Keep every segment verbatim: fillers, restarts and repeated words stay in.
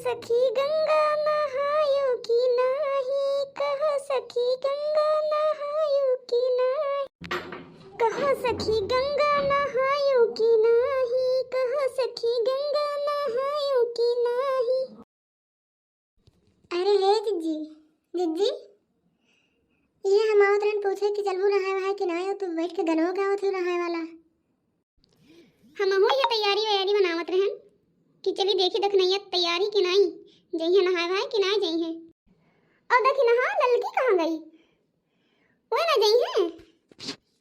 सखी गंगा नहायो कि नाही, कहो सखी गंगा नहायो कि नाही, कहो सखी गंगा नहायो कि नाही, कहो सखी गंगा नहायो कि नाही। अरे हे जिज्जी, जिज्जी, ये हम आवत रहन पूछे कि चलबू नहाए वहाए कि नाही, तू बैठ के गनवा गावत हो नहाए वाला। हमहू ये तैयारी वैयारी बनावत रहन कि चली देखी दखनैया तैयारी कि नाही, जइहे नहाए वहाए कि नाही जइहे। और देखी नहा ललकी कहाँ गई, वह ना जइहे।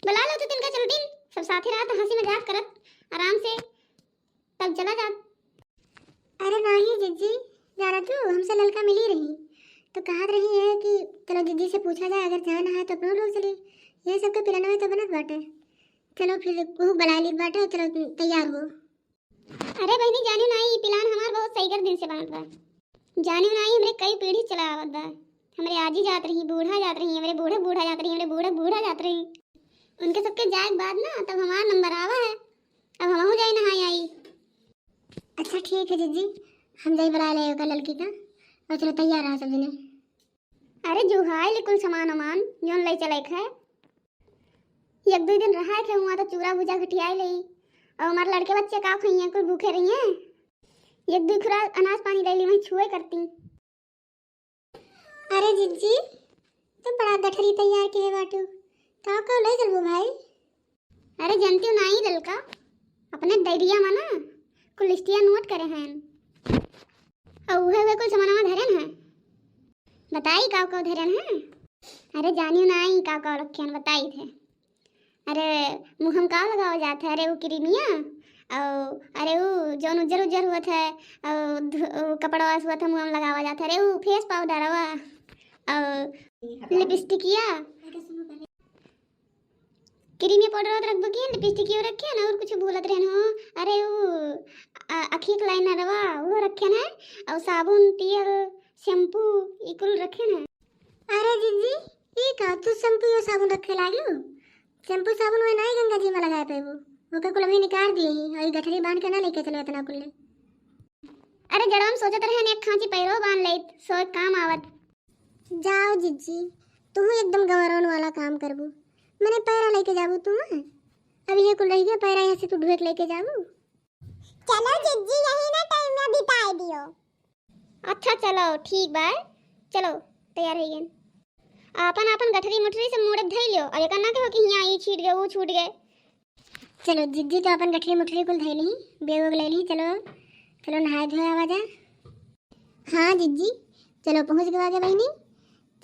बुला लो तो तिनका चलतीन, सब साथे रहत हंसी मजाक करत आराम से तब चला जात। अरे नाही जिज्जी, जाना तू हमसे ललका मिली रही तो कहत रही है कि चलो जिज्जी से पूछा जाए, अगर जाए नहाए तो अपनो लोग चली। ये सबके पिलनवे तो बनत बाटे। चलो फिर वो बुला ली बाटे, चलो तैयार हो। अरे बहनी जानियो नाही, ई plan हमार बहुत सही कर दिन से बनत बा। जानियो नाही हमरे कई पीढ़ी चला आवत बा। हमरे आजी जात रही, बूढ़ा जात रही, हमरे बूढ़ा बूढ़ा जात रही, हमरे बूढ़ा बूढ़ा जात रही। उनके सबके जाए के बाद ना तब हमार नंबर आवा है, अब हमहू जाई नहाई आई। अच्छा ठीक है जिज्जी, हम जाई बुला ले ओकर ललकी का, और चलो तैयार रहा सब जने। अरे जुहाई ले कुल सामान उमान जौन ले चले के है। एक दुई दिन रहा के हुआ तो चूरा भुजा घटियाई ले, और हमार लड़के बच्चे का खइए, कुल भूखे रहिए। एक दुई खुरा अनाज पानी ले ली, वहीं छुए करती। अरे जिज्जी, तू बड़ा गठरी तैयार के है बाटू, का का ले चलबू भाई? अरे जनती नाही ललका, अपने डायरिया में ना कुल लिस्टिया नोट करे हैं, और उहे उहे कुल सामानवा धरेन है। बताई का का धरेन है? अरे जानियो नाही का का रखेन, बताई थे। अरे मुँह में का लगावा जात है? अरे वो क्रीमिया, और अरे वो जौन उज्जर उज्जर हुआ था, और धु-, वो कपड़वा से हुआ था मुँह में लगावा जात है, अरे वो फेस पाउडरवा, और लिपस्टिकिया, क्रीमिया पाउडर रखबो की लिपस्टिकिया रखे ना, और कुछ भूलत रहन हो। अरे वो अ-, अखिक लाइनरवा वो रखे ना, और साबुन, तेल, शैम्पू, ई कुल रखे ना। अरे जिज्जी, ई का तू शैम्पू और साबुन रखे लागलू? शैम्पू साबुन वह नाही गंगा जी में लगाए पेबू, ओके कुल अभी निकाल दिए ही, और ई गठरी बांध के ना लेके चले इतना कुल ले। अरे जड़वा में सोचत रहे एक खांची पैरो बांध लेत, सो एक काम आवत। जाओ जिज्जी, तू एकदम गंवारौन वाला काम करबू, मने पैरा लेके जाबू तू, हाँ? अब ये कुल रह गया, पैरा यहाँ से तू ढुए के लेके जाबू। चलो जिज्जी, यही ना टाइम में बिताए दियो। अच्छा चलो ठीक बा, चलो तैयार हो गए। आपन आपन गठरी मुठरी से मुड़े धई लियो, और एकर ना कहो कि हियाँ ई छूट गए, वो छूट गए। चलो जिज्जी तो आपन गठरी मुठरी कुल धई ली, बैग वैग ले ली, चलो चलो नहाए धोए आवा जा। हाँ जिज्जी, चलो पहुँच गवा जा बहनी,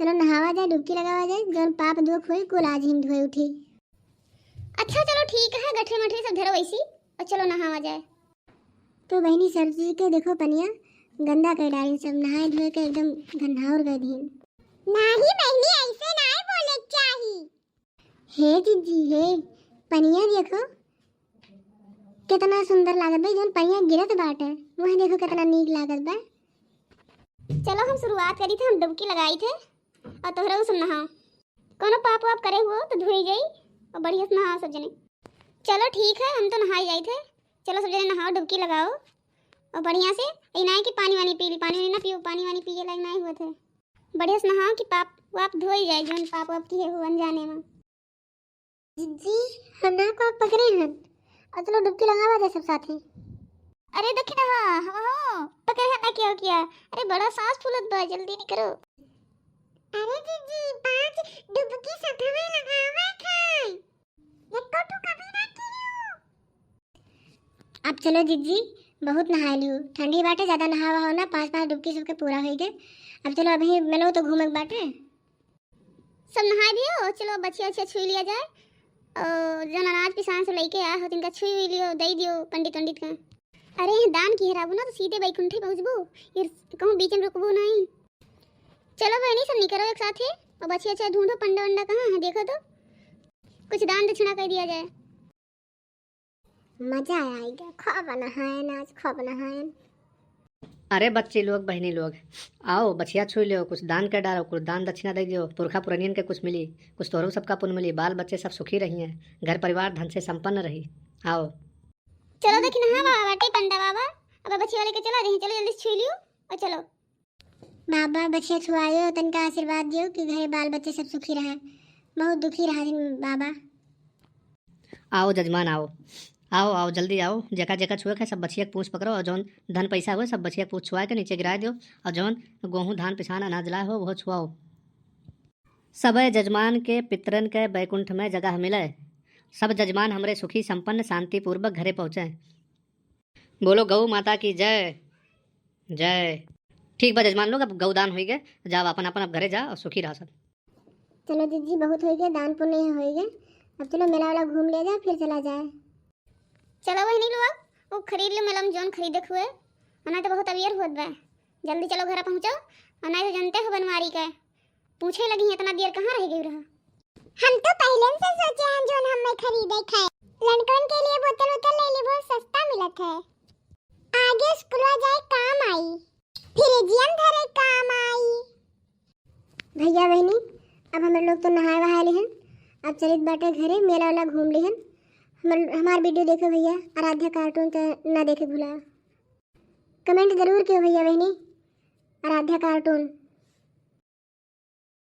चलो नहावा जाए, डुबकी लगावा जाए, जौन पाप दुख होई कुल आज ही धोए उठी। अच्छा चलो ठीक है, गठरी मठरी सब धरो वैसी, और चलो नहावा जाए। तो बहनी सरजू के देखो पनिया गंदा कर डाली, सब नहाए धोए के एकदम घनघाउर कर दीन। नाही बहनी, ऐसे नाही बोले के चाही। हे जिज्जी हे, पनिया देखो कितना सुंदर लागत बा, जौन पनिया गिरत बाटे वह देखो कितना नीक लागत बा। चलो हम शुरुआत करी थे, हम डुबकी लगाई थे और तोहरे उसम नहाओ। कोनो पाप वाप करे हुओ तो धोई जाई और बढ़िया से नहाओ सब जने। चलो ठीक है, हम तो नहाई जाई थे। चलो सब जने नहाओ, डुबकी लगाओ और बढ़िया से। ई नाई कि पानी वानी पी ली, पानी वानी ना पियो, पानी वानी पिए लायक नाई हुआ थे। बढ़िया से नहाओ कि पाप वाप धोई जाए, जौन पाप वाप किए हो अनजाने में। जिज्जी, हम ना को पकड़े हन। और चलो डुबकी लगावा जाए सब साथे। अरे देखी ना, हाँ, हम हो पकड़े हन ना, क्या किया? अरे बड़ा सांस फूलत बा, जल्दी निकरो। अरे जिज्जी, पाँच डुबकी सथवे लगावे थे। एको ठो कभी ना कियो। अब चलो जिज्जी, बहुत नहाए लियो, ठंडी बाटे, ज्यादा नहावा हो ना, पाँच पाँच डुबकी सबके पूरा होई गए। अब चलो अभी मिलो तो घूमे के बाटे। सब नहाए दियो, चलो बछिया उछिया छुई लिया जाए। और जौन अनाज पिसान से लेके आए हो, तिनका छुई हुई लियो, दे दियो पंडित वंडित का। अरे, यहाँ दान किहे रहबू ना, तो सीधे बैकुंठे पहुँचबू। ये कहूँ बीच में रुकबू नहीं। चलो बहनी, सब निकरो एक साथे, और बछिया उछिया ढूंढो, पंडा वंडा कहाँ है, देखो तो। कुछ दान दक्षिणा कर दिया जाए। मजा आएगा, खूब नहायन आज, खूब नहायन। अरे बच्ची लोग, बहनी लोग, आओ, बछिया छुई लियो, कुछ दान कर डालो, कुछ दान दक्षिणा दे दियो, पुरखा पुरनियन के कुछ मिली, कुछ तोहरो सबका पुण्य मिली, बाल बच्चे सब सुखी रहिए, घर परिवार धन से संपन्न रही। आओ। चलो देखी नहा बाबा बाटे पंडा बाबा, अब बछिया लेके चला रही, चलो जल्दी से छुई लियो। और चलो। बाबा, बछिया छुआयो, तनका आशीर्वाद दियो कि घरे बाल बच्चे सब सुखी रहे। बहुत दुखी रहा दिन बाबा। आओ जजमान, आओ। आओ, आओ, जल्दी आओ। जेका, जेका छुए के सब बछिया के पूँछ पकड़ो और जौन धन पैसा हुए सब बछिया के पूँछ छुआ के नीचे गिराए दियो और जौन गोहूँ, धान, पिसान, अनाज लाए हो, वो छुआओ। सबे जजमान के पितरन के बैकुंठ में जगह मिले। सब जजमान हमरे सुखी, संपन्न, शांतिपूर्वक घरे पहुँचे। बोलो गौ माता की जय, जय। ठीक बा जजमान लोग, अब गौदान होई गए, जाओ अपन अपन अब घरे जा और सुखी रहा सब। चलो जीजी, बहुत होई गए, दान पुण्य होई गए। अब चलो मेला वाला घूम लिया जाए, फिर चला जाए। चलो बहिनी लोग, वो खरीद लो मेला में जौन खरीदे के हुए, और नहीं तो बहुत अबियर होत बा। जल्दी चलो घर पहुँचो, और नहीं तो जानते हो बनवारी के पूछे लगी, इतना देर कहाँ रह गई रहा? हम तो पहले से सोचे हैं जौन हमें खरीदे के है। लड़कन के लिए बोतल उतल ले ली, बहुत सस्ता मिलत है, आगे स्कूलवा जाए काम आई, फ्रिजिया में धरे काम आई। भैया बहिनी, अब हम लोग तो नहाए वहाए लिहन, अब चलित बाटे घरे, मेला वाला घूम लिहन। हमर, हमार वीडियो देखो भैया, आराध्या कार्टून के ना देखे भूला। कमेंट जरूर कियो भैया बहिनी, आराध्या कार्टून।